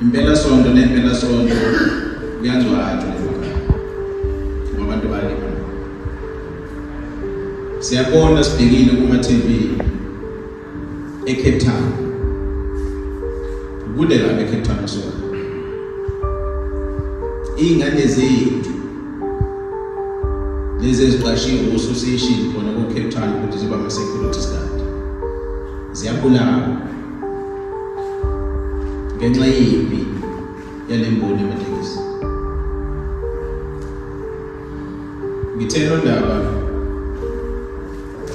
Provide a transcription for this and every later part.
Impela sonto nempela sonto kuyangcwatshwa emakhaya ngoba abantu bayalimala. Siyabona sibhekile kuma TV eCape Town. Kude kabi eCape Town so. Iy'ngane zethu lezi eziqashiwe ososeshini khona ko-Cape Town ukuthi ziba ama-security guard ziyabulawa ngenxa yempi yale mboni yamatekisi. Ngithe nondaba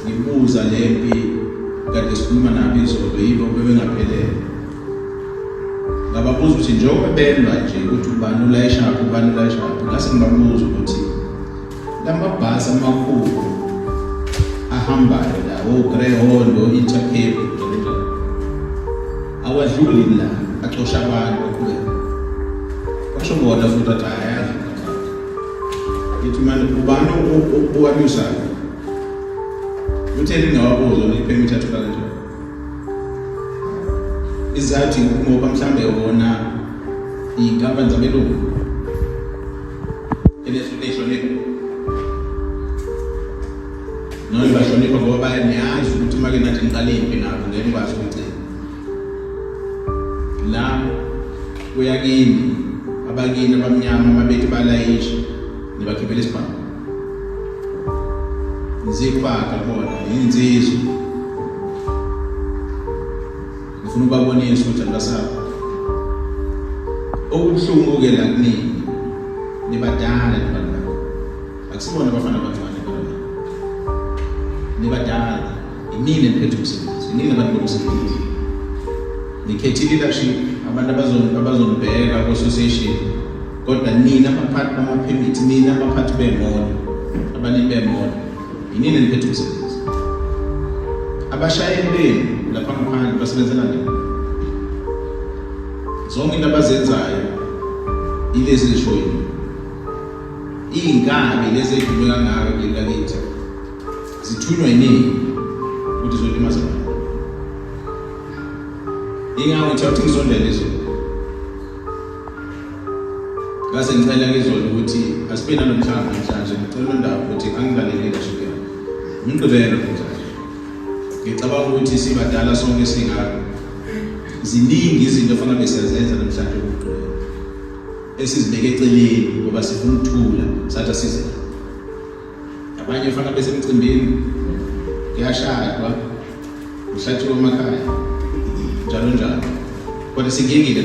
ngibuza le mpi kade sikhuluma nabo izolo yibo bebengaphelele. Ngababuza ukuthi njengoba belwa nje ukuthi ubani ulayishaphi ubani ulayishaphi ngase ngibabuza ukuthi lamabhasi amakhulu ahambayo la o-Greyhound o-Intercape njalo njalo awadluli la acosha abantu aqhubeka basho bona futhi athi ayazi ngithi manje ubani owanyusayo uthe ningawabuza iphemithi athola kanjani Izathu ngoba mhlambe wona iy'nkampani zabelungu enehlonipho noma bahlonipha ngoba bayaniyazi ukuthi uma ke nathi niqale impi nabo ngeke nikwazi ukugcina la kuyakini abakini abamnyama ababethi balayisha nibakhiphela isibhamu Ngiziqhwaga kubona yinsizwa. Ngifuna ukubabonisa ukuthi anibasaba. Okubuhlungu-ke la kunini nibadala nibadala. Akusibona abafana abancane phela. Nibadala. Inini eniphethe umsebenzi, inini abantu bomsebenzi. Nikhethile leadership abantu abazonibheka ku-association kodwa nina abaphathi bamaphemithi nina abaphathi bemoto abanini bemoto yinini eniphethe umsebenzi abashayeli benu lapha ngaphandle basebenzela nini zonke into abazenzayo ilezi ezishoyo iy'nkabi lezi ey'dume kangaka kuleli lakithi zithunywa yinini ukuthi zolimaza abantu ingakho ngithe ukuthi ngizondela izolo Ngase ngicela ngizolo ukuthi asibe nanomhlangano namhlanje ngicela unondaba ukuthi angilalele leadership yami. Umgqibelo namhlanje. Ngicabanga ukuthi sibadala sonke singaka. Ziningi izinto ofanele siyazenza namhlanje umgqibelo. Esizibeke eceleni ngoba sifuna ukuthula sathi asize. Abanye fanele besemcimbini kuyashadwa kuhlatshiwe emakhaya njalo njalo. Kodwa sikuyekile.